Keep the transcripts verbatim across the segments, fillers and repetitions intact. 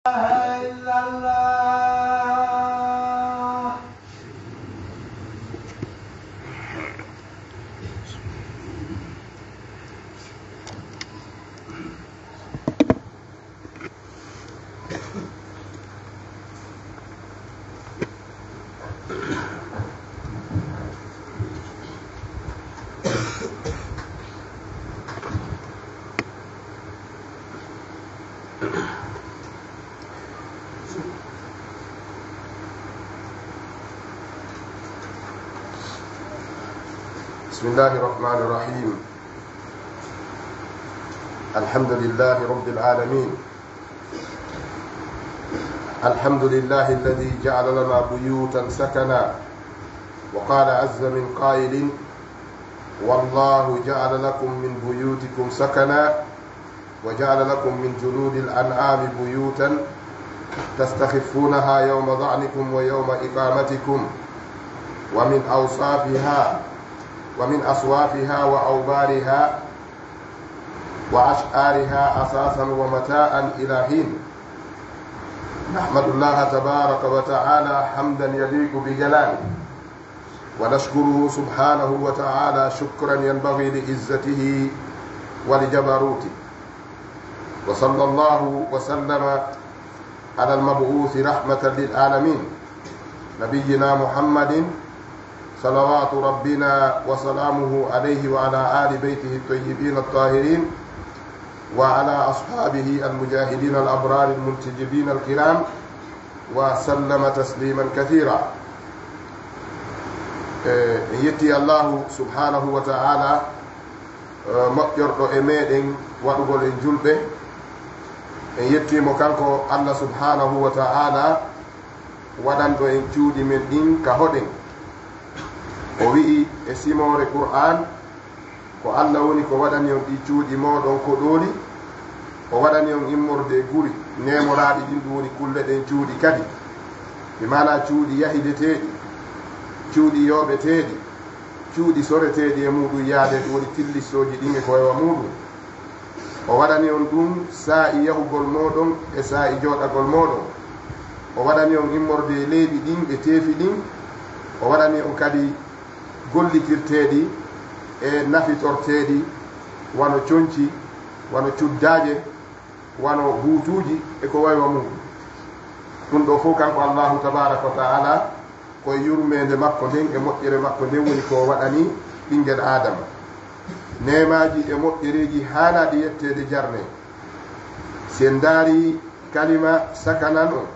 إله إلا الله. بسم الله الرحمن الرحيم. الحمد لله رب العالمين. الحمد لله الذي جعل لنا بيوتا سكنا. وقال عز من قائل: والله جعل لكم من بيوتكم سكنا وجعل لكم من جلود الأنعام بيوتا تستخفونها يوم ظعنكم ويوم إقامتكم ومن أوصافها ومن أصوافها وأوبارها وأشعارها أثاثا ومتاعا إلى حين. نحمد الله تبارك وتعالى حمدا يليق بجلاله، ونشكره سبحانه وتعالى شكرا ينبغي لعزته ولجبروته. وصلى الله وسلم على المبعوث رحمة للعالمين نبينا محمد صلوات ربنا وسلامه عليه وعلى آل بيته الطيبين الطاهرين وعلى أصحابه المجاهدين الأبرار المنتجبين الكرام وسلم تسليما كثيرا. Eh, en yetti Allahu subhanahu wa ta'ala, eh, moƴƴorɗo e meɗen waɗugol en julɓe. En yetti mo kanko Allah subhanahu wa ta'ala, waɗanɗo en cuuɗi men ɗin ka hoɗen. O wi'i e simoore Qur'an, ko Allah woni ko waɗani on ɗi cuuɗi mooɗon koɗooli, o waɗani on immorde e guri neemoraaɗi ɗin, ɗum woni kulle ɗen cuuɗi kadi, bi maanaa cuuɗi yahideteeɗi, cuuɗi yooɓeteeɗi, cuuɗi soreteeɗi e muuɗum yaade, ɗum woni tillissooji ɗin e ko wayi wa muuɗum. O waɗani on ɗum saa'i yahugol mooɗon e saa'i jooɗagol mooɗon. O waɗani on immorde e leyɗi ɗin e teefi ɗin. O waɗani on kadi gollitirteeɗi e nafitorteeɗi, wano conci, wano cuddaaje, wano buutuuji e ko wayi wa muuɗum. Ɗum ɗoo fof kanko Allahu tabaaraka wa ta'ala, ko e yurmeende makko nden e moƴƴere makko nden woni ko o waɗani ɓinngel Aadama. Neemaaji e moƴƴereeji haanaaɗi yetteede jarne. Si en ndaarii kalima sakanan on,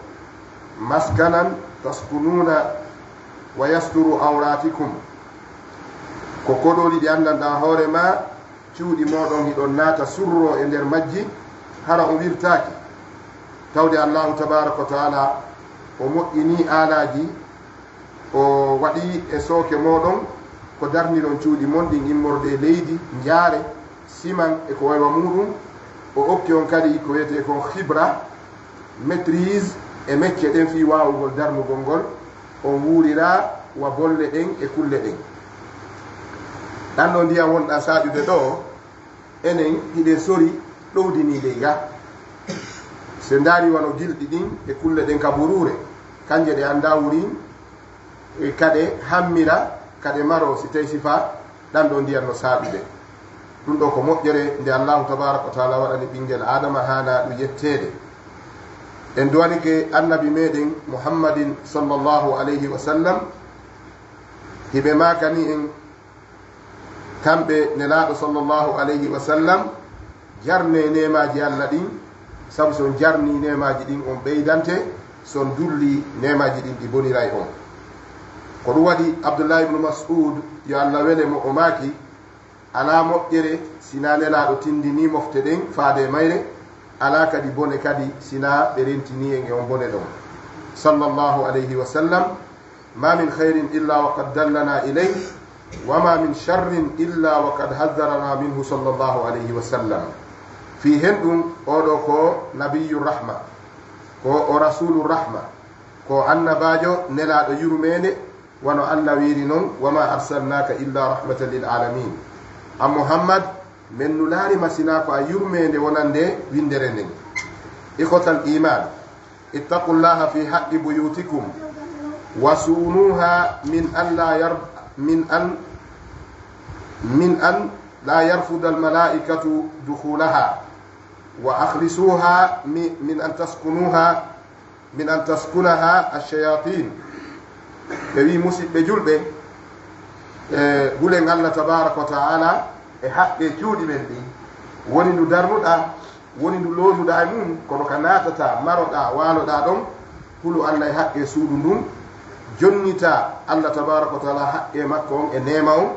maskanan taskunuuna wa yasturu awratikum, ko koɗooli ɗi anndanɗaa hoore maa, cuuɗi mooɗon hiɗon naata surroo e nder majji, hara on wirtaaki. Tawde Allahu tabaaraka wa ta'ala o moƴƴinii aalaaji, o waɗi e sooke mooɗon ko darniron cuuɗi mon ɗin immorde e leydi, njaare, siman e ko wayi wa muuɗum. O okki on kadi ko wiyetee kon khibra, maîtrise e mecce ɗen fii waawugol darnugol ngol, on wuurira wa bolle ɗen e kulle ɗen. Ɗan ɗoo ndiyan wonɗaa saaƴude ɗoo, enen hiɗen sori ɗowdi ndin ley ga. Si en ndaarii wano gilɗi ɗin e kulle ɗen ka buruure, kanje ɗe anndaa wurin, e kaɗe hammira, kaɗe maroo si tawi sifaa, ɗan ɗoo ndiyan no saaƴude. Ɗum ɗoo ko moƴƴere nde Allahu tabaaraka wa ta'ala waɗani ɓinngel Aadama haanaa ɗum yetteede. En duwanike Annabi meɗen Muhammadin sallallahu alayhi wa sallam, hiɓe maakani en, kamɓe Nelaaɗo sallallahu alayhi wa sallam, jarnee neemaaji Alla ɗin, sabu si on jarnii neemaaji ɗin, on ɓeydante, si on dullii neemaaji ɗin, ɗi boniray on. Ko ɗum waɗi Abdullahi ibnu Mas'ud, yo Alla wele mo, o maaki, alaa moƴƴere sinaa Nelaaɗo tindinii mofte ɗen faade e mayre, alaa kadi bone kadi sinaa ɓe rentinii en e on bone ɗon. Sallallahu alayhi wa sallam, ما من خير إلا وقد دلنا إليه، وما من شر إلا وقد حذرنا منه، صلى الله عليه وسلم. Fii hen ɗum, oo ɗoo ko Nabiyyu Rahma, ko o Rasuulu Rahma, ko Annabaajo Nelaaɗo Yurmeende, wano Alla wiiri non: وما أرسلناك إلا رحمة للعالمين. An Muhammad, Men nulaali ma sinaa ko a yurmeende wonande winndere nden. Ikhwatal iimaan, اتقوا الله في حق بيوتكم وصونوها من أن لا يرب من أن من أن لا يرفض الملائكة دخولها وأخلصوها من من أن تسكنوها من أن تسكنها الشياطين. Ɓe wi, musiɓɓe julɓe, e hulen Allah tabaraka wa taala e haqqe cuuɗi men ɗin, woni ndu darnuɗa, woni ndu lootuɗa e mum, kono ka naatata, maroɗa, waaloɗa ɗon, hulu Allah e haqqe suudu ndun, jonnita Allah tabaraka wa taala haqqe makko on e neema on,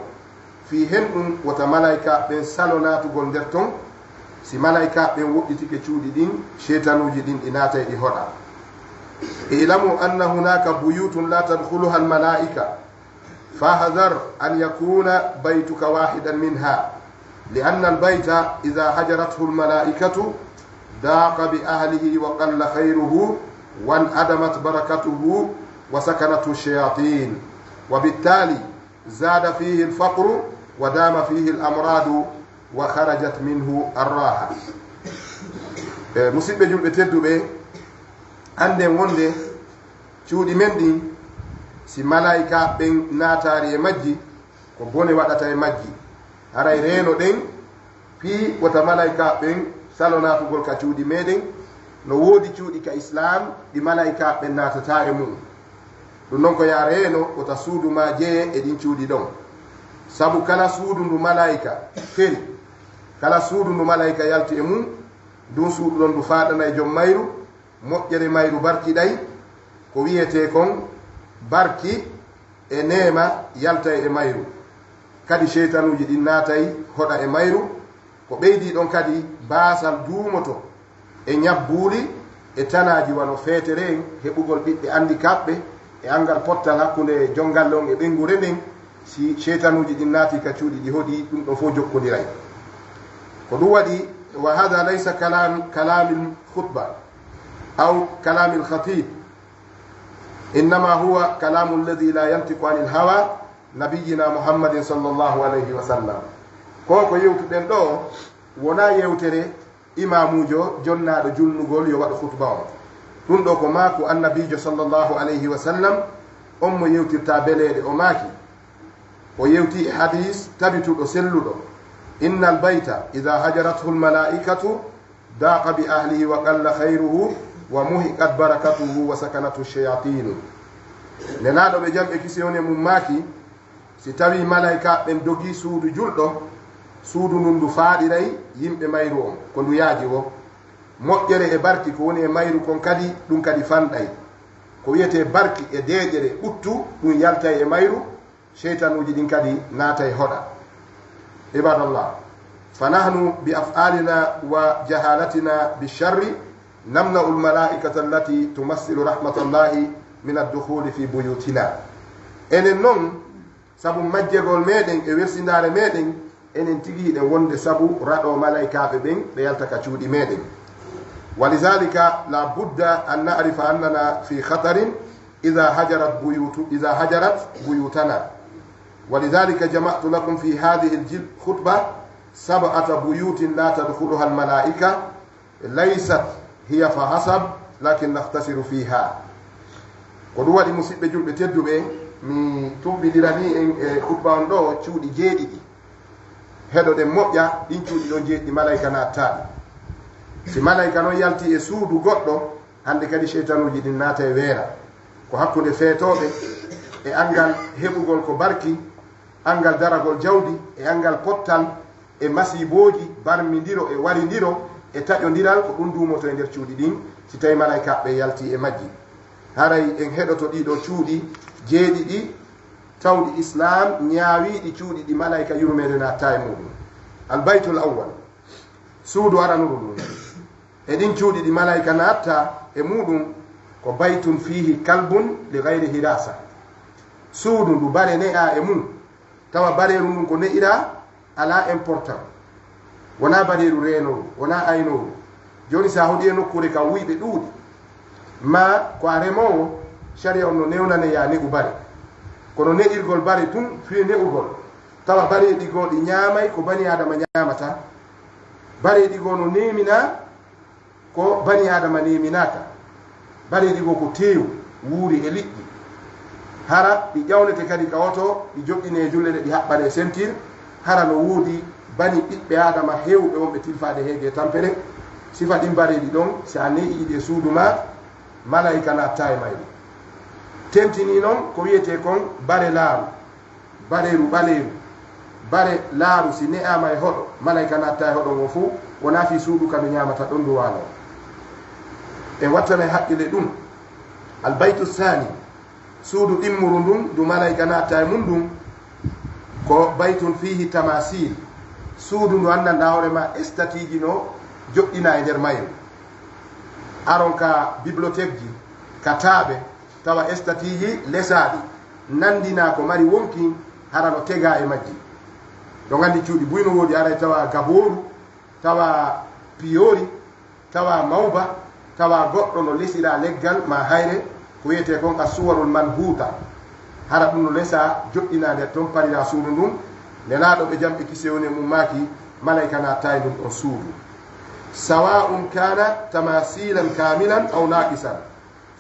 fii hen ɗum, wota malaykaaɓe ɓen salo naatugol nder ton. Si malaykaaɓe ɓen woɗɗitike cuuɗi ɗin, seytanuuji ɗin ɗi naatay ɗi hoɗa. اعلموا أن هناك بيوت لا تدخلها الملائكة، فاحذر أن يكون بيتك واحدا منها، لأن البيت إذا هجرته الملائكة ضاق بأهله وقل خيره وانعدمت بركته وسكنته الشياطين، وبالتالي زاد فيه الفقر ودام فيه الأمراض وخرجت منه الراحة. E, musiɓɓe julɓe tedduɓe, annden wonde cuuɗi men ɗin, si malaykaaɓe ɓen naataali e majji, ko bone waɗata e majji. Haray reenoɗen fii wota malaykaaɓe ɓen salo naatugol ka cuuɗi meɗen. No woodi cuuɗi ka Islaam ɗi malaykaaɓe ɓen naatataa e mum. Ɗum non ko yo a reeno wota suudu maa jeye e ɗin cuuɗi ɗon. Sabu kala suudu ndu malayka feri, kala suudu ndu malayka yalti e mum, ndun suudu ɗon ndu faaɗanay jom mayru, moƴƴere mayru barkiɗay, ko wi'etee kon barki e neema yaltay e mayru. Kadi seytanuuji ɗin naatay hoɗa e mayru, ko ɓeydii ɗon kadi baasal duumoto e ñabbuuli e tanaaji wano feetere en, heɓugol ɓiɓɓe andikaaɓe e anngal pottal hakkunde jonngalle on e ɓeynguure nden. Si seytanuuji ɗin naatii ka cuuɗi ɗi hoɗi, ɗum ɗon fof jokkondiray. Ko ɗum waɗi, وهذا ليس كلام كلام الخطبة أو كلام الخطيب، إنما هو كلام الذي لا ينطق عن الهوى، نبينا محمد صلى الله عليه وسلم. Ko ko yewtuɗen ɗo wonaa yewtere imaamuujo jonnaaɗo julnugol yo waɗu khutba on. Ɗum ɗo ko maaku Annabiijo sallallahu alayhi wa sallam, on mo yewtirta beleeɗe, o maaki, o yewti e hadiis tabituɗo selluɗo, إن البيت إذا هجرته الملائكة ضاق بأهله وقل خيره ومحقت بركته وسكنته الشياطين. Nelaaɗo, ɓe jam e kisi on e mum, maaki, si tawii malaykaaɓe ɓen dogii suudu julɗo, suudu ndun ndu faaɗiray yimɓe mayru on, ko ndu yaaji woo. Moƴƴere e barki ko woni e mayru kon kadi, ɗum kadi fanɗay. Ko wi'etee barki e deeƴere ɓuttu, ɗum yaltay e mayru, seytanuuji ɗin kadi naatay hoɗa. عباد الله، فنحن بأفعالنا وجهالتنا بالشر نمنع الملائكة التي تمثل رحمة الله من الدخول في بيوتنا. Enen non, sabu majjegol meɗen e welsindaare meɗen, enen tigi hiɗen wonde sabu raɗo malaykaaɓe ɓen ɓe yalta ka cuuɗi meɗen. ولذلك لا بد أن نعرف أننا في خطر إذا هجرت بيوت، إذا هجرت بيوتنا. ولذلك جمعت لكم في هذه الخطبة سبعة بيوت لا تدخلها الملائكة، ليست هي فحسب، لكن نختصر فيها. Ko ɗum waɗi, musiɓɓe julɓe tedduɓe, mi tumɓindiranii en e khutba on ɗo cuuɗi jeeɗiɗi. Heɗoɗen moƴƴa ɗin cuuɗi ɗon jeeɗiɗi malayka naattaali. Si malayka non yalti e suudu goɗɗo, hannde kadi seytanuuji ɗin naatay weera. Ko hakkunde feetooɓe e anngal heɓugol ko barki, anngal daragol jawdi, e anngal pottal, e masiibooji, barmindiro e warindiro, e taƴondiral, ko ɗum duumoto e nder cuuɗi ɗin, si tawii malaykaaɓe yalti e majji. Haray en heɗoto ɗii ɗoo cuuɗi jeeɗiɗi, tawɗi Islaam ñaawiiɗi cuuɗi ɗi malayka yurmeende naatta e muuɗum. Al baytul awwal, suudu aranuru ndun. E ɗin cuuɗi ɗi malayka naatta e muuɗum, ko baytun fiihi kalbun li gayri hiraasa. Suudu ndu bare ne'aa e mum, tawa bareeru ndun ko ne'iraa, alaa important. Wonaa bareeru reenooru, wonaa aynooru. Jooni, si a hoɗii e nokkuure ka wuyɓe ɗuuɗi, maa ko a remoowo, sariya on no newnane yo a ne'u bare. Kono ne'irgol bare tun fii ne'ugol, tawa bareeɗi goo ɗi ñaamay ko banii Aadama ñaamata, bareeɗi goo no neeminaa ko banii Aadama neeminaaka. Bareeji goo ko teewu wuuri e liƴƴi. Hara ɗi ƴawnete kadi ka oto, ɗi joɗɗinee e julle ɗe, ɗi haɓɓanee sentir. Hara no woodi bani ɓiɓɓe Aadama heewɓe wonɓe tilfaade heege e tampere. Sifa ɗin bareeji ɗon, si a ne'i ɗi e suudu maa, malaa'ika naattaa e mayru. Tentinii non ko wi'etee kon bare laaru. Bareeru ɓaleeru, bare laaru, si ne'aama e hoɗo, malaa'ika naattaa e hoɗo ngon fow, wonaa fii suudu ka ndu ɲaamata ɗon ndu waaloo. En wattanay haqqille ɗun. Albaytu saani, suudu ɗimmuru ndun, ndu malaa'ika naattaa e mun ndun, ko baytun fiihi tamaasiil, suudu ndu anndanɗaa hoore maa estatiiji no joɗɗinaa e nder mayru. Aron ka bibliotekji, ka taaɓe, tawa estatiiji lesaaɗi, nanndinaa ko mari wonki, hara no tegaa e majji. Ɗon anndi cuuɗi buy no woodi, aray tawa gabooru, tawa piyoori, tawa mawba, tawa goɗɗo no lesiraa leggal maa hayre, ko wi'etee kon assuwarul manhuuta. Hara ɗun no lesaa, joɗɗinaa nder ton, pariraa suudu ndun. Nelaaɗo, ɓe jam e kisiyee woni e mun, maaki, malaa'ika naattaa e ndun ɗon suudu. Sawaa'un kaana tamaasiilan kaamilan aw naaqisan.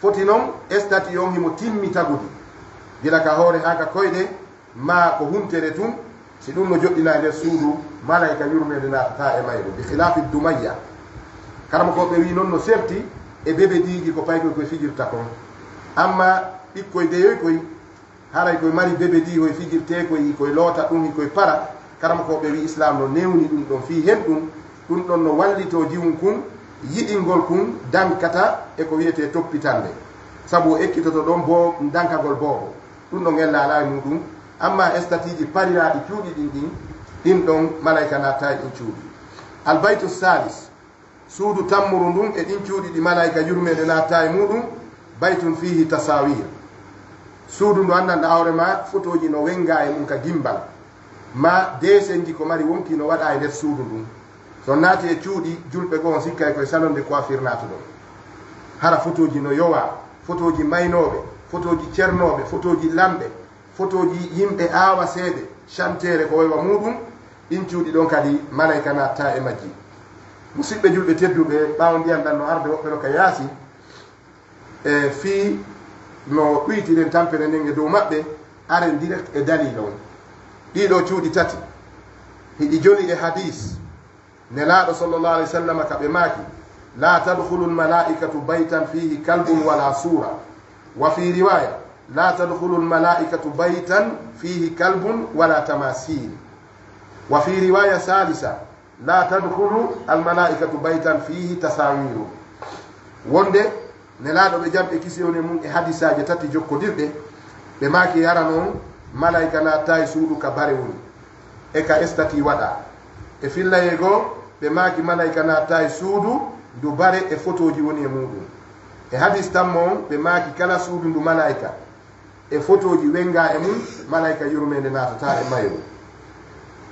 Foti non, estati on himo timmi tagudi, gila ka hoore haa ka koyɗe, maa ko huntere tun, si ɗun no joɗɗinaa e nder suudu, malaa'ika yurmeende naatataa e mayru, bi khilaafi dumayya. Karamokooɓe wi'i non no serti e bebediiji ko paykoy koy fijirta kon. Amma ɓikkoy deyoy koy, haray koy mari bebedi, hoy fijirtee koy, hikoy loota ɗun, hikoy para. Karamokooɓe wi'i Islaam no newni ɗun ɗon, fii hen ɗun, ɗun ɗon no wallitoo jiwun kun, yiɗingol kun dankata e ko wi'etee toppitannde. Sabu o ekkitoto ɗon bo dankagol boobo. Ɗun ɗon ella alaa e muɗum. Amma estatiiji pariraaɗi cuuɗi ɗin ɗin, ɗin ɗon malaa'ika naattaa e ɗin cuuɗi. Albaytu saalis, suudu tammuru ndun e ɗin cuuɗi ɗi malaa'ika yurmeende naattaa e muɗum, baytun fiihi tasaawiir. Suudu ndu anndanɗaa hoore maa fotooji no wenngaa e mun ka gimbal, maa deesenji ko mari wonki no waɗaa e nder suudu ndun. Si on naati e cuuɗi julɓe goo, on sikkay ko e salon de coiffure naatuɗon. Hara fotooji no yowaa, fotooji maynooɓe, fotooji cernooɓe, fotooji lamɓe, fotooji yimɓe aawaseeɓe, canteere ko way wa muuɗum, ɗin cuuɗi ɗon kadi malaa'ika naattaa e majji. Musiɓɓe julɓe tedduɓe, ɓaawo ndiyan ɗan no arde woɓɓe no ka yaasi, e fii no ɗuytiren tampere nden e dow maɓɓe, aren direct e daliil on. Ɗii ɗoo cuuɗi tati, hiɗi joli e hadiis. Nelaaɗo sallallahu alayhi wa sallam ka ɓe maaki, "La tadkhulu al-malaa'ikatu baytan fihi kalbun wala suura." Wa fi riwaya, "La tadkhulu al-malaa'ikatu baytan fihi kalbun wala tamasil." Wa fi riwaya salisa, "La tadkhulu al-malaa'ikatu baytan fihi tasawiru." Wonde Nelaaɗo ɓe jam e kisiyee woni e mun e hadisaaje tati jokkondirɗe, ɓe maaki hara non malaa'ika naattaa e suudu ka bare woni, e ka estati waɗaa. E fillayee goo, ɓe maaki malaa'ika naattaa e suudu ndu bare e fotooji woni e muuɗum. E hadis tammo on, ɓe maaki kala suudu ndu malaa'ika e fotooji wenngaa e mun, malaa'ika yurmeende naatataa e mayru.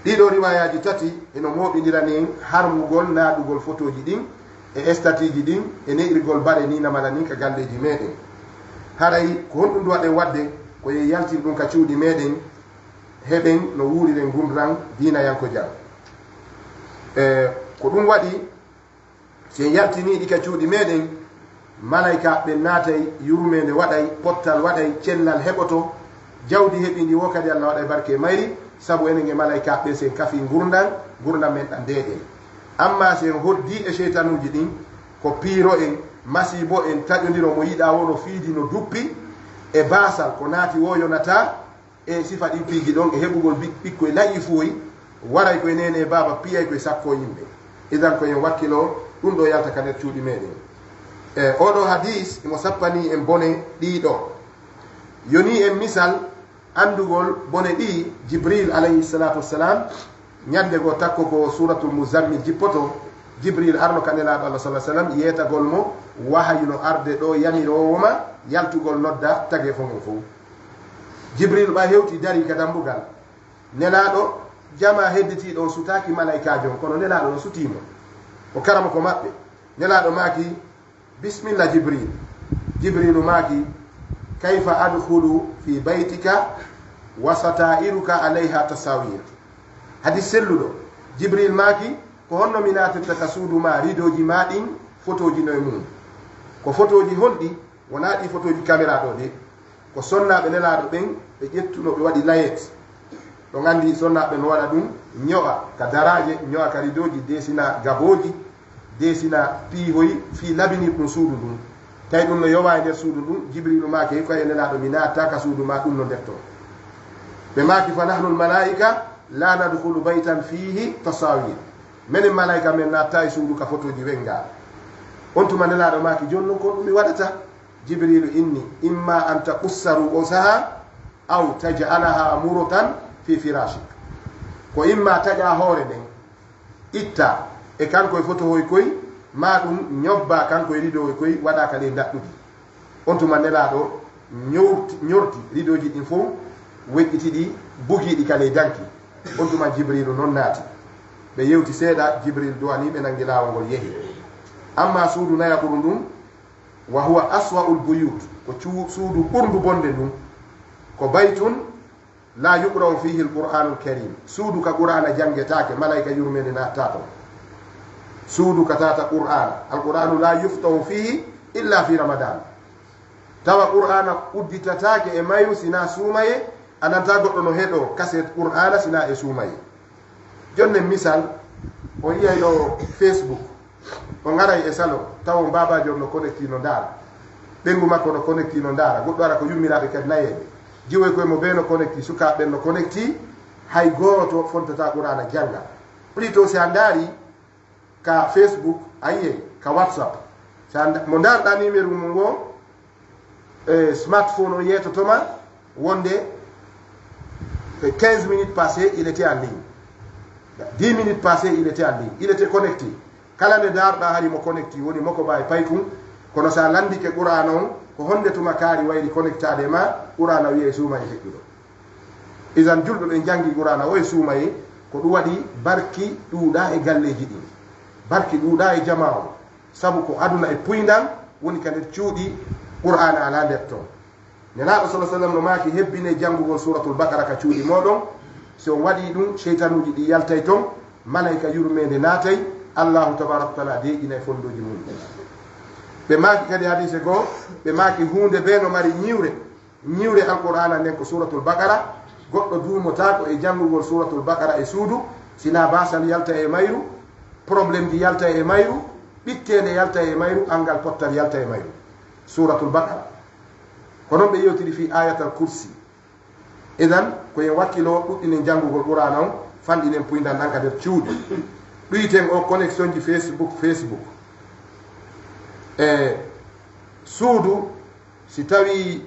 Ɗii ɗoo riwaayaaji tati hino mooɓindira nin harmugol naɗugol fotooji ɗin e estatiiji ɗin e ne'irgol bare nii na mala nin ka galleeji meeɗen. Haray ko honɗum ndu waɗen waɗde? Ko yo en yaltin ɗum ka cuuɗi meeɗen, heɓen no wuuriren ngurndan diinayankojan. E ko ɗum waɗi, si en yaltinii ɗi ka cuuɗi meeɗen, malaykaaɓe ɓen naatay, yurmeende waɗay, pottal waɗay, cellal heɓoto, jawdi heɓiindi woo kadi Alla waɗay barke e mayri, sabu enen e malaykaaɓe ɓen, si en kafii ngurndan, ngurndan men ɗan deeƴay. Ammaa si en hoddii e seytanuuji ɗin, ko piiro en, masiibo en, taƴondiro mo yiɗaa woo no fiidi, no duppi, e baasal, ko naati woo yonataa, e sifa ɗin piiji ɗon, e heɓugol bi-, ɓikkoy la'iifuwoy, waray koye neene e baaba, piyay koye sakkoo yimɓe. Idan, ko en wakkiloo, ɗum ɗoo yalta ka nder cuuɗi meeɗen. E oo ɗoo hadiis, himo sappanii en bone ɗii ɗoo. Yonii en misal anndugol bone ɗii, Jibriil alayhi salaatu wassalaam, ɲande goo takko ko Suuratul Muzzammil jippoto, Jibriil arno ka Nelaaɗo Allah sallallahu alayhi wasallam, yeetagol mo wahayu no arde ɗoo, yamiroowo ma yaltugol nodda tageefo ngon fow. Jibriil ɓay hewti darii ka dambugal. Nelaaɗo, jamaa hedditii ɗon sutaaki malaykaajo on, kono Nelaaɗo no sutii mo. O karamoko maɓɓe. Nelaaɗo maaki, "Bismillah, Jibriil." Jibriilu maaki, "Kayfa adkhulu fi baytika wa satairuka alayha tasawir?" Hadiis selluɗo, Jibriil maaki, "Ko honno mi naatirta ka suudu maa, ridooji maa ɗin, fotooji no e mun?" Ko fotooji honɗi? Wonaa ɗii fotooji kamera ɗoo de. Ko sonnaaɓe Nelaaɗo ɓen ɓe ƴettuno, ɓe waɗi layet. Ɗo nganndi sonnaaɓe no waɗa ɗum, ño'a ka daraaje, ño'a ka ridooji, deesina gabooji, deesina piihoy fii labinirɗum suudu ndun. Tawi ɗum no yowa e nder suudu ndun, Jibriilu maaki, "Hey, ko e Nelaaɗo, mi naattaa ka suudu maa ɗum no nder ton." Ɓe maaki, "Fa nahnul malaa'ika laa nadkhulu baytan fiihi tasaawiir." Menen malaa'ika men naattaa e suudu ka fotooji wenngaa. On tuma Nelaaɗo maaki, "Jooni non ko ɗum mi waɗata?" Jibriilu inni, "Imma an taqussa ru'uusaha aw taj'alaha muratan fi firaashik." Ko imma taƴaa hoore nden, ittaa e kanko e fotohoy koy, maa ɗum ñobbaa kanko e ridooy koy, waɗaa ka ley ndaɗɗudi. On tuma Nelaaɗo ñorti, ñorti ridooji ɗin fow, weƴƴiti ɗi, bugii ɗi ka ley danki. On tuma Jibriilu non naati. Ɓe yewti seeɗa, Jibriilu du'anii ɓe, nangi laawol ngol yehi. Ammaa suudu nayaɓuru ndun, wa huwa aswa'ul buyut, ko cu-, suudu ɓurndu bonde ndun, ko baytun laa yuqra'u fiihi al-Qur'aanul Kariim, suudu ka Qur'aana janngetaake, malaa'ika yurmeende naattaa ton. Suudu ka tawata Qur'aana, al-Qur'aanu laa yuftahu fiihi illaa fii Ramadaan. Tawa Qur'aana udditataake e mayru sinaa suumayee, a nantaa goɗɗo no heɗoo kaset Qur'aana sinaa e suumayee. Jonnen misal, on yi'ay ɗo Facebook, on aray e salon, tawon baabaajo on no connecti no ndaara. Ɓeyngu makko no connecti no ndaara. Goɗɗo ara ko yummiraaɓe kadi nayeeɓe. Jiwoy koye mo bee no connecti, sukaaɓe ɓen no connecti, hay gooto fontataa Qur'aana jannga. Plutôt si a ndaari ka Facebook, a yi'ay ka WhatsApp. Si a nda-, mo ndaarɗaa numéro mum o, e smartphone o yeetoto ma wonde quinze minutes passées, il était en ligne. Dix minutes passées, il était en ligne. Il était connecté. Kala nde ndaarɗaa hari mo connecté, woni mo ko baawi paykun. Kono si a lanndike Qur'aana on, ko honde tuma kaari wayli connectaade e ma, Qur'aana wi'ay suuma e feƴƴuɗo. Idan julɓe ɓen janngi Qur'aana o e suumayee, ko ɗum waɗi barki ɗuuɗaa e galleeji ɗin. Barki ɗuuɗaa e jamaa on. Sabu ko aduna e puyndan woni ka nder cuuɗi, Qur'aana alaa nder ton. Nelaaɗo sallallaahu alayhi wa sallam no maaki, hebbinee janngugol Suuratul Baqara ka cuuɗi mooɗon. Si on waɗii ɗum, seytanuuji ɗin yaltay ton, malaa'ika yurmeende naatay, Allaahu tabaaraka wa ta'aalaa deeƴinay fonndooji mum ɗin. Ɓe maaki kadi hadiise goo, ɓe maaki huunde bee no mari ñiwre, ñiwre Alqur'aana nden ko Suuratul Baqara, goɗɗo duumotaako e janngugol Suuratul Baqara e suudu, sinaa baasal yalta e mayru, problème ji yalta e mayru, ɓitteende yalta e mayru, anngal pottal yalta e mayru. Suuratul Baqara. Ko non ɓe yewtiri fii Aayatal Kursi. Idan, ko en wakkiloo, ɗuɗɗinen janngugol Qur'aana on, fanɗinen puyndan ɗan ka nder cuuɗi. Ɗuyten o connexion ji Facebook, Facebook. E suudu, si tawii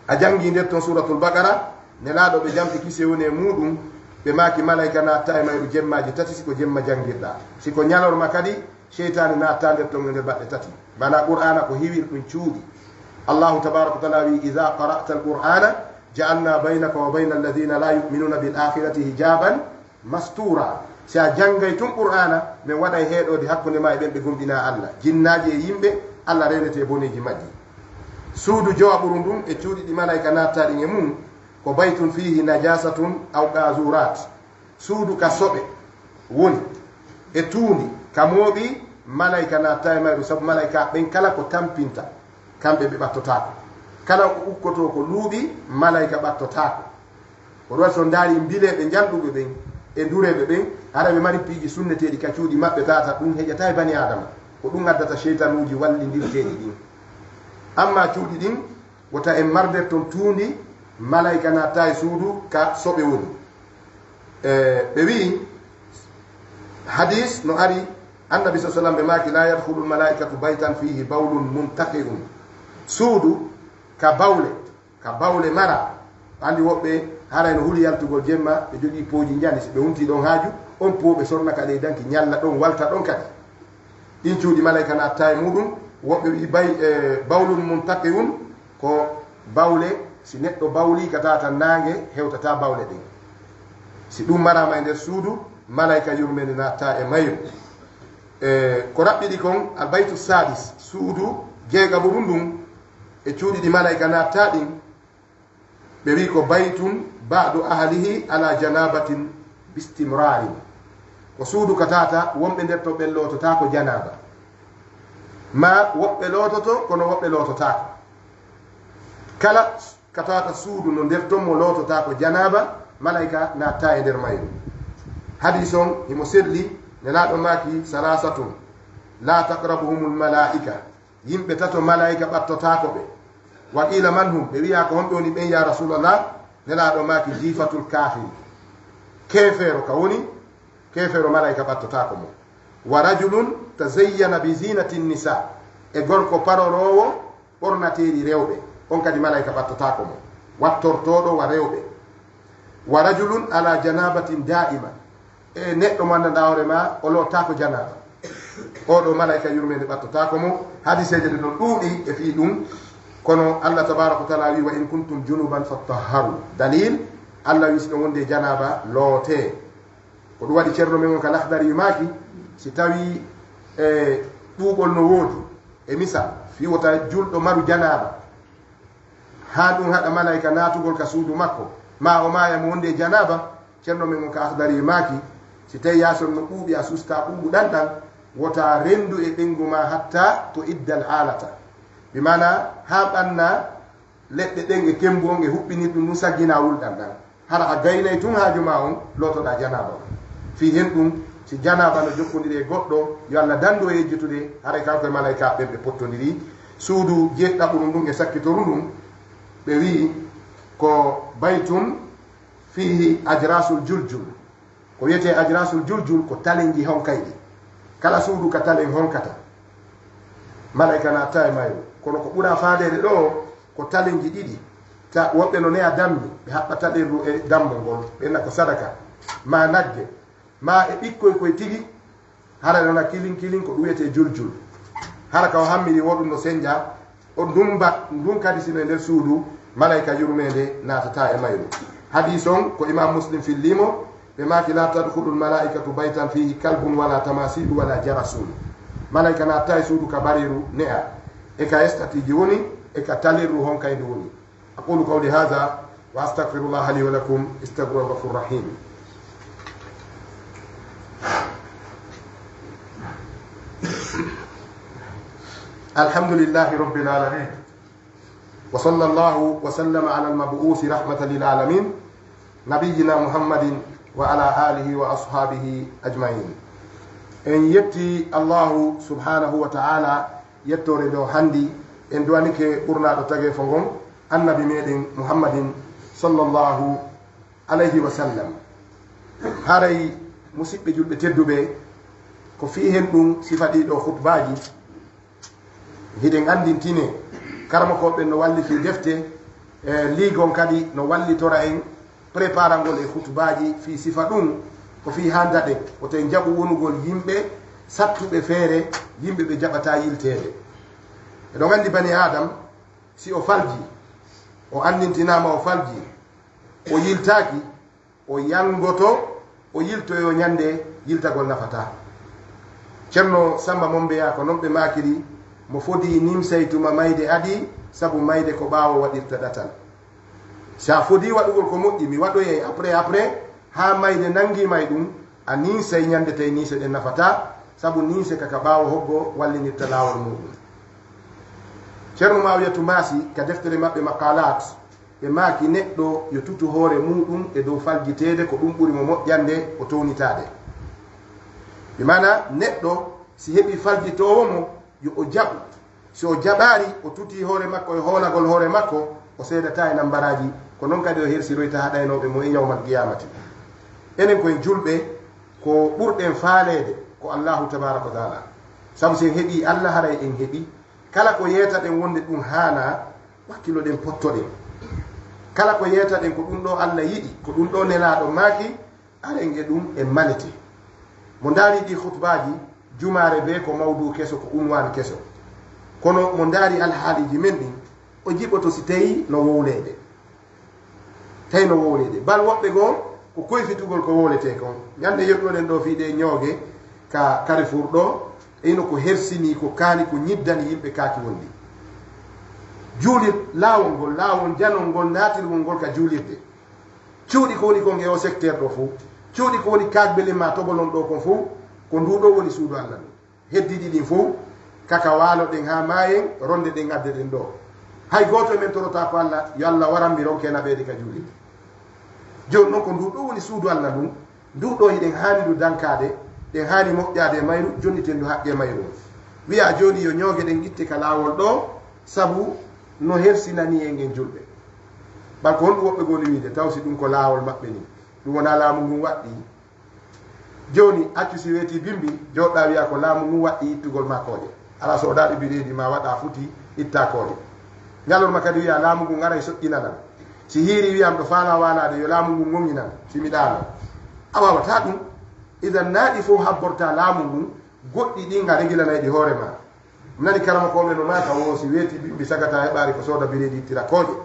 a janngii nder ton Suuratul Baqara, Nelaaɗo ɓe jam e kisiyee woni e muuɗum, ɓe maaki malaa'ika naattaa e mayru jemmaaji tati si ko jemma janngirɗaa. Si ko ñalorma kadi, seytaane naattaa nder ton e nder baɗɗe tati. Maanaa Qur'aana ko hiwirɗum cuuɗi. Allaahu tabaaraka wa ta'aalaa wi'i, "Izaa qara'tal Qur'aana ja'alnaa baynaka wa bayna allaziina laa yu'minuuna bil aakhirati hijaaban mastuuraa." Si a janngay tun Qur'aana, men waɗay heeɗoode hakkunde maa e ɓen ɓe gomɗinaa Alla. Jinnaaji e yimɓe, Alla reenete boneeji majji. Suudu jowaɓuru ndun e cuuɗi ɗi malaa'ika naattaa ɗin e mun, ko baytun fiihi najaasatun aw qaazuuraat. Suudu ka soɓe woni, e tuundi ka mooɓi, malaa'ika naattaa e mayru, sabu malaa'ika ɓen kala ko tampinta, kamɓe ɓe ɓattotaako. Kala ko ukkotoo ko luuɓi, malaa'ika ɓattotaako. Ko ɗum waɗi so on ndaari mbileeɓe njanɗuɓe ɓen e ndureeɓe ɓen, hara ɓe mari piiji sunneteeɗi ka cuuɗi maɓɓe, tawata ɗum heƴataa e bani Aadama. Ko ɗum addata seytanuuji wallindirteeɗi ɗin. Ammaa cuuɗi ɗin, wota en mar nder ton tuundi, malaa'ika naattaa e suudu ka soɓe woni. E, ɓe wi'i, hadiis no ari, Annabi sallallaahu alayhi wa sallam ɓe maaki, "Laa yadkhulul malaa'ikatu baytan fiihi bawlun muntaqi'un." Suudu ka bawle, ka bawle mara. Anndi woɓɓe haray no huli yaltugol jemma, ɓe jogii pooji njani, si ɓe wontii ɗon haaju, on po ɓe sorna ka ley danki, ñalla ɗon, walta ɗon kadi. Ɗin cuuɗi malaa'ika naattaa e muuɗum, woɓɓe wi'i bay-, e, bawlun muntaqi'un, ko bawle, si neɗɗo bawlii ka tawata naange hewtataa bawle ɗen. Si ɗum maraama e nder suudu, malaa'ika yurmeende naattaa e mayru. E, ko raɓɓiɗi kon, albaytu saadis, suudu jeegaɓuru ndun, e cuuɗi ɗi malaa'ika naattaa ɗin, ɓe wi'i ko baytun ba'du ahlihi ala janaabatin bistimraarin. Ko suudu ka tawata wonɓe nder ton ɓen loototaako janaaba. Ma woɓɓe loototo, kono woɓɓe loototaako. Kala ka tawata suudu no nder ton mo loototaako janaaba, malaika naatta e nder mayru. Hadis on himo selli, Nelaaɗo maaki, "Salasatun la taqrabuhumul malaika." Yimɓe tato malaika ɓattotaako ɓe. Wa qila man hum? Ɓe wi'a, "Ko honɓe woni ɓen, ya Rasulallah?" Nelaaɗo maaki, "Jifatul kafir." Keefeero ka woni, keefeero malaika ɓattotaako mo. "Wa rajulun tazayyana bi zinatin nisa." E gorko paroroowo ɓornateeri rewɓe, on kadi malaika ɓattotaako mo. Wattortooɗo wa rewɓe. "Wa rajulun ala janabatin da'ima." E neɗɗo mo anndanɗaa hoore ma, o lootaako janaaba. Oo ɗoo malaika yurmeende ɓattotaako mo. Hadiseeje ɗe ɗon ɗuuɗi e fii ɗum. Kono Allah tabaraka wa taala wi, "Wa in kuntum junuban fattahharu." Dalil, Allah wi, "Si ɗon wondi e janaaba, lootee." Ko ɗum waɗi ceerno men on ka Lahdari maaki, si tawii, e, ɓuuɓol no woodi, e misal, fii wota julɗo maru janaaba, haa ɗum haɗa malaika naatugol ka suudu makko, ma o maaya mo wondi e janaaba, ceerno men on ka Lahdari maaki, si tawii yaasi on no ɓuuɓi, a susta ɓuuɓu ɗan ɗan, wota renndu e ɓeyngu ma hatta to idda haalata. Bi maana, haa ɓanna leɗɗe ɗen e kemmbu on e huɓɓinirɗum ɗum saggina wulɗan ɗan. Hara a gaynay tun haaju ma on, lootoɗaa janaaba on. Fii hen ɗum, si janaaba no jokkondiri e goɗɗo, yo Allah dandu o yejjitude, haray kanko e malaika ɓen ɓe pottondiri. Suudu jeeɗiɗaɓuru ndun e sakkitoru ndun, ɓe wi'i ko baytun fihi ajrasul juljul. Ko wiyetee ajrasul juljul ko talenji honkayɗi. Kala suudu ka talen honkata. Malaika naatta e mayru. Kono ko ɓura faadeede ɗoo ko talenji ɗiɗi. Ta woɓɓe no ne'a dammi, ɓe haɓɓa talenru e dammo ngol, ɓe na ko sadaka, ma nagge, ma e ɓikkoy koy tigi, hara nana kilin kilin ko ɗum wiyetee juljul. Hara ka o hammiri wo ɗum no senja, o ndun ba, ndun kadi sino e nder suudu, malaika yurmeende naatata e mayru. Hadis on ko Imam Muslim fillii mo, ɓe maaki, "La tadkhulul malaikatu baytan fihi kalbun wala tamasilu wala jarasun." Malaika naatta e suudu ka bareeru ne'a, e ka estatiiji woni, e ka talenru honkayndi woni. أقول قولي هذا وأستغفر الله لي ولكم، إنه هو الغفور الرحيم. الحمد لله رب العالمين. وصلى الله وسلم على المبعوث رحمة للعالمين، نبينا محمد وعلى آله وأصحابه أجمعين. En yetti Allahu subhanahu wa ta'ala, yettoore nde o handi, en duwanike ɓurnaaɗo tageefo ngon, Annabi meɗen Muhammadin sallallahu alayhi wa sallam. Haray, musiɓɓe julɓe tedduɓe, ko fii hen ɗum sifa ɗii ɗoo khutbaaji, hiɗen anndintine, karamokooɓe ɓen no walliti defte, e liigon kadi no wallitora en préparangol e khutbaaji fii sifa ɗum, ko fii haa ndaɗen, wota en jaɓu wonugol yimɓe sattuɓe feere, yimɓe ɓe jaɓataa yilteede. Eɗon anndi bani Aadam, si o falji, o anndintinaama o falji, o yiltaaki, o yanngoto, o yiltoyoo ñannde yiltagol nafataa. Ceerno Sammba Mombeya ko non ɓe maakiri, mo fodii nimsay tuma mayde adii, sabu mayde ko ɓaawo waɗirta ɗatal. Si a fodii waɗugol ko moƴƴi, mi waɗoyay après, après, haa mayde nanngii may ɗum, a ninsay ñannde tawi ninse ɗen nafataa, sabu ninse ka ka ɓaawo hoggo wallinirta laawol muuɗum. Ceerno Maawiyatu Maasi ka deftere maɓɓe Maqaalaat, ɓe maaki neɗɗo yo tutu hoore muuɗum e dow faljiteede, ko ɗum ɓuri mo moƴƴande o townitaade. Bi maana neɗɗo si heɓii faljitoowo mo, yo o jaɓu. Si o jaɓaari, o tutii hoore makko e hoolagol hoore makko, o seedataa e nambaraaji. Ko non kadi o hersiroyta haɗaynooɓe mo e yawmal qiyaamati. Enen ko en julɓe, ko ɓurɗen faaleede ko Allaahu tabaaraka wa taala. Sabu si en heɓii Allah, haray en heɓii. Kala ko yeetaɗen wonde ɗum haanaa, wakkiloɗen, pottoɗen. Kala ko yeetaɗen ko ɗum ɗoo Allah yiɗi, ko ɗum ɗoo Nelaaɗo maaki, aren e ɗum en malete. Mo ndaari ɗii khutbaaji, jumaare bee ko mawduu keso, ko unwaan keso. Kono mo ndaari alhaaliiji men ɗin, o jiɓoto si tawii no wowleede. Tawi no wowleede. Bal woɓɓe goo, ko koyfitugol ko wowletee kon. Ñannde yettuɗen ɗoo fii ɗee ñooge ka Carrefour ɗoo, e hino ko hersinii, ko kaani, ko ñiddani yimɓe kaaki wondi. Juulir laawol ngol, laawol janol ngol, naatirgol ngol ka juulirde. Cuuɗi ko woni kon e oo secteur ɗoo fow, cuuɗi ko woni kaakbele maa tobolon ɗoo kon fow, ko nduu ɗoo woni suudu Allah nduu. Heddiiɗi ɗin fow, Kaka waalo ɗen haa maayen, ronde ɗen adde ɗen ɗoo. Hay gooto e men torotaako Alla, yo Alla waran mi ronke naɓeede ka juulirde. Jooni non ko ndu ɗoo woni suudu Alla ndun, ndu ɗoo hiɗen haani ndu dankaade, ɗen haani moƴƴaade e mayru, jonniten ndu haqqee mayru on. Wi'aa jooni yo ñooge ɗen itte ka laawol ɗoo, sabu no hersinani en en julɓe. Ɓay ko honɗum woɓɓe goni wiide, taw si ɗum ko laawol maɓɓe nii, ɗum wonaa laamu ngun waɗɗii? Jooni, accu si weetii bimbi, jooɗɗaa wi'aa ko laamu ngun waɗɗii ittugol maa kooƴe. Alaa soodaaɗo bireedi maa waɗaa futi ittaa kooƴe. Ñalorma kadi wi'aa laamu ngun aray soƴƴinanam. Si hiirii wi'aa miɗo faalaa waalaade, yo laamu ngun ŋoŋinan, si mi ɗaanoo. A waawataa ɗum. Idan naa ɗi fow habbortaa laamu ngun, goɗɗi ɗin a regilanay ɗi hoore maa. Mi nani karamokooɓe no maaka woo, si weetii bimbi sagataa heɓaali ko sooda bireedi ittira kooƴe.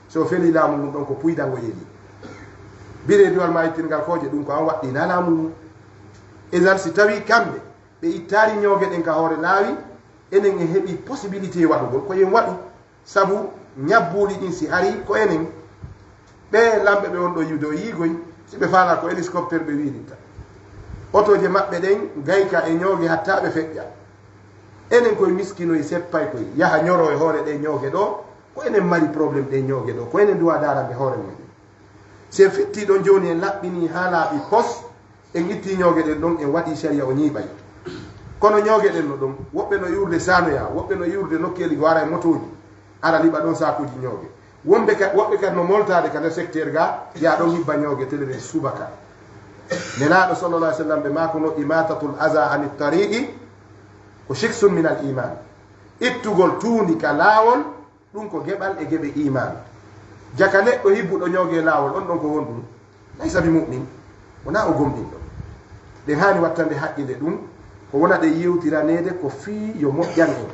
Si o felii laamu ngun ɗon ko puydango yeli. Bireediwal maa ittirngal kooƴe ɗum ko an waɗɗii naa laamu ngun. Idan si tawii kamɓe ɓe ittaali ñooge ɗen ka hoore laawi, enen en heɓii possibilité waɗugol ko en waɗu. Sabu ñabbuuli ɗin si harii ko enen. Ɓee lamɓe ɓe wonɗo yi'ude o yiigoy, si ɓe faalaa ko hélicoptère ɓe wiiritta. Otooje maɓɓe ɗen gayka e ñooge hatta ɓe feƴƴa. Enen koye miskinoy seppay koy yaha ñoroo e hoore ɗee ñooge ɗoo, ko enen mari problème ɗee ñooge ɗoo, ko enen duwaa daarande hoore men ɗen. Si en fittii ɗon jooni en laɓɓinii haa laaɓi pos, en ittii ñooge ɗen ɗon en waɗii sariya o ñiiɓay. Kono ñooge ɗen no ɗon, woɓɓe no iwrude Sanoya, woɓɓe no iwrude nokkeeli goo ara e motooji, ara liɓa ɗon saakuuji ñooge. Wonɓe ka, woɓɓe kadi no moltaade ka nder secteur ga, yaa ɗon ñibba ñooge telere subaka. Nelaaɗo sallallahu alaihi wasallam ɓe maakuno imatatul aza anit tariqi ko shiksun min al iman. Ittugol tuundi ka laawol, ɗum ko geɓal e geɓe iman. Jaka neɗɗo hibbuɗo ñooge laawol on ɗon ko honɗum? Laysa bi mu'min. Wonaa o gomɗinɗo. Ɗen haani wattande haqqille ɗum ko wona ɗe yewtiraneede ko fii yo moƴƴan en.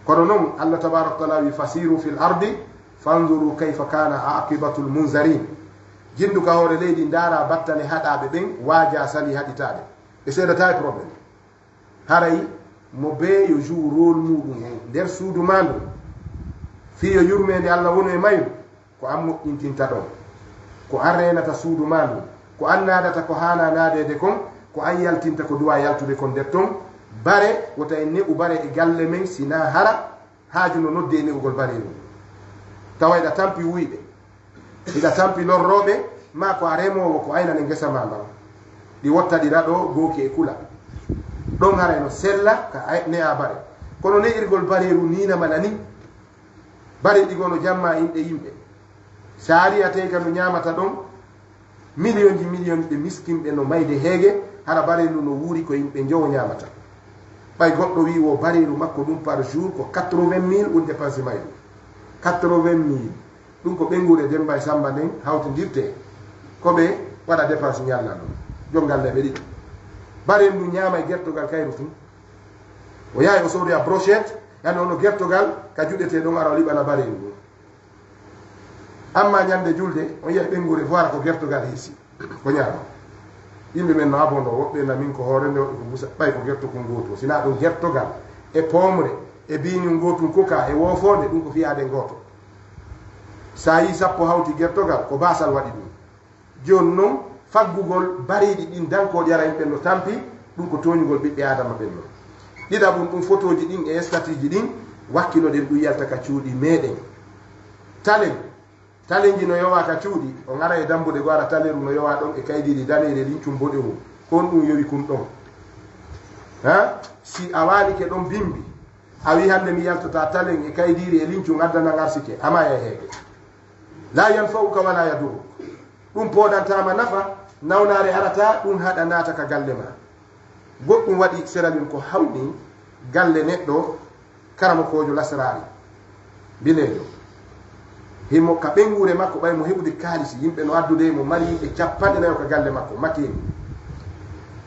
Kono non Allah tabaraka wa taala wi fasiru fil ardi fanzuru kayfa kana aqibatul munzarin. Jindu ka hoore leydi ndaara battane haɗaaɓe ɓen waaja sali haɗitaade. Ɓe seedataa e problème. Haray mo bee yo joue rôle muɗum en nder suudu maa ndun. Fii yo yurmeende Allah wonu e mayru, ko an moƴƴintinta ɗon. Ko an reenata suudu maa ndun. Ko an naadata ko haanaa naadeede kon, ko an yaltinta ko duwaa yaltude kon nder ton. Bare, wota en ne'u bare e galle men, sinaa hara haaju no noddi e ne'ugol bareeru. Tawa hiɗa tampi wuyɓe, hiɗa tampi lorrooɓe, maa ko a remoowo ko aynane ngesa maa mban. Ɗi wotta ɗi raɗoo gooki e kula. Ɗon haray no sella ka ay-, ne'aa bare. Kono ne'irgol bareeru nii na mala nii. Bareeɗi goo no jammaa inɗe yimɓe. Saariya tey ka no ñaamata ɗon, miliyonji miliyonji ɓe miskinɓe no mayde heege, hara bareeru no wuuri ko yimɓe njowo ñaamata. Ɓay goɗɗo wi'i wo bareeru makko ɗum par jour ko quatre-vingt mille woni dépense mayru. Quatre-vingt mille. Ɗum ko ɓeynguure Demmba e Sammba nden hawtindirtee. Ko ɓe waɗa dépense ñalla ɗum. Jonngalleeɓe ɗiɗo. Bareeru ndu ñaama e gertogal kayru tun. O yahay o soodoya brochette, yani ono gertogal ka juɗetee ɗon ara o liɓana bareeru ndu. Amma ñande julde, on yi'ay ɓeynguure fof hara ko gertogal hirsi, ko ñaama. Yimɓe men no abondo, woɓɓe na min ko hoore nde, woɓɓe ko busa, ɓay ko gerto kon gootu. Sinaa ɗum gertogal e poomre, e biiñun gootun koka, e woofoonde, ɗum ko fiyaade gooto. So a yii sappo hawti gertogal, ko baasal waɗi ɗum. Jooni non, faggugol bareeɗi ɗin dankooɗi ara yimɓe no tampi, ɗum ko tooñugol ɓiɓɓe Aadama ɓen non. Ɗiɗaɓum, ɗum fotooji ɗin e statueji ɗin, wakkilo ɗen ɗum yalta ka cuuɗi meɗen. Talen, talenji no yowaa ka cuuɗi, on ara e dambuɗe goo ara taleru no yowaa ɗon e kaydiiri daneeri e lincum boɗewum. Ko honɗum yowi kun ɗon? Ha? Si a waalike ɗon bimbi, a wi'i hannde mi yaltataa talen e kaydiiri e lincum addanan arsike, a maayay heege. La yanfa'uka wala yadurruk. Ɗum poodantaama nafa, nawnaare arataa, ɗum haɗa naata ka galle maa. Goɗɗum waɗi Sierra Leone ko hawni galle neɗɗo karamokoojo lasraari, mbileejo. Himo ka ɓeynguure makko, ɓay mo heɓude kaalisi, yimɓe no addude, mo mari yimɓe cappanɗe nayo ka galle makko, makeeni.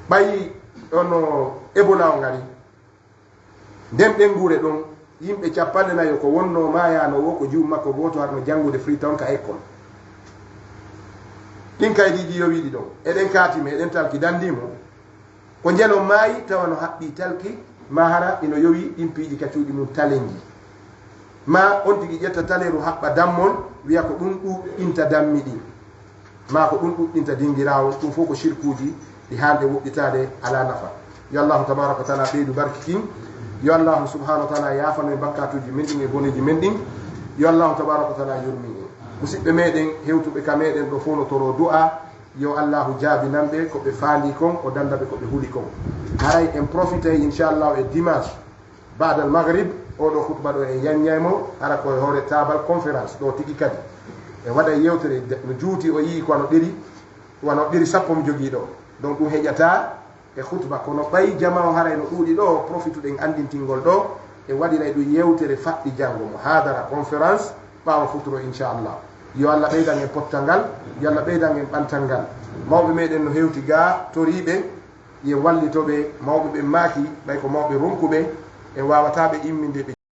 Ɓay ono Ebola o ngari, nden ɓeynguure ɗon, yimɓe cappanɗe nayo ko wonnoo maayaanoo woo, ko jiwum makko gooto harno janngude Freetown ka école. Ɗin kaydiiji yowiiɗi ɗon, eɗen kaati mo, eɗen talki, dandii mo. Ko njelo maayi, tawa no haɓɓii talki, maa hara ino yowi ɗin piiji ka cuuɗi mum talenji. Maa on tigi ƴetta taleeru haɓɓa dammol, wi'a ko ɗum ɗuɗɗinta dammi ɗin. Maa ko ɗum ɗuɗɗinta dingiraawol, ɗum fof ko shirkuuji ɗi haande woɗɗitaade, alaa nafa. Yo Allahu tabaaraka wa taala ɓeydu barki kin, Yo Allahu subhanahu wa taala yaafano en bakkatuuji men ɗin e boneeji men ɗin. Yo Allahu tabaraka wa taala yurmin en. Musidɓe meɗen hewtuɓe ka meɗen ɗo fof no toro du'a. Yo Allahu jaabinan ɓe ko ɓe faandi kon, o dannda ɓe ko ɓe huli kon. Haray en profitay inchallahu e dimanche baadal maghrib, oɗo khutba ɗo en yanñay mo, hara ko e hoore taabal conférence ɗo tigi kadi. E waɗa yewtere de-, no juuti o yii ko wano ɗeri, wano ɗeri sappo mi jogii ɗo. Donc ɗum heƴata e khutba, kono ɓay jama o haray no ɗuuɗi ɗo, profituɗen anndintingol ɗo, e waɗiray ɗum yewtere faɗɗi janngo mo haadara conférence ɓaawo futuro inchallah. Yo Allah ɓeydan en pottal ngal, yo Allah ɓeydan en ɓantal ngal. Mawɓe meɗen no hewti ga toriiɓe, ye wallito ɓe, mawɓe ɓen maaki, ɓay ko mawɓe ronkuɓe, en waawata ɓe imminde ɓe.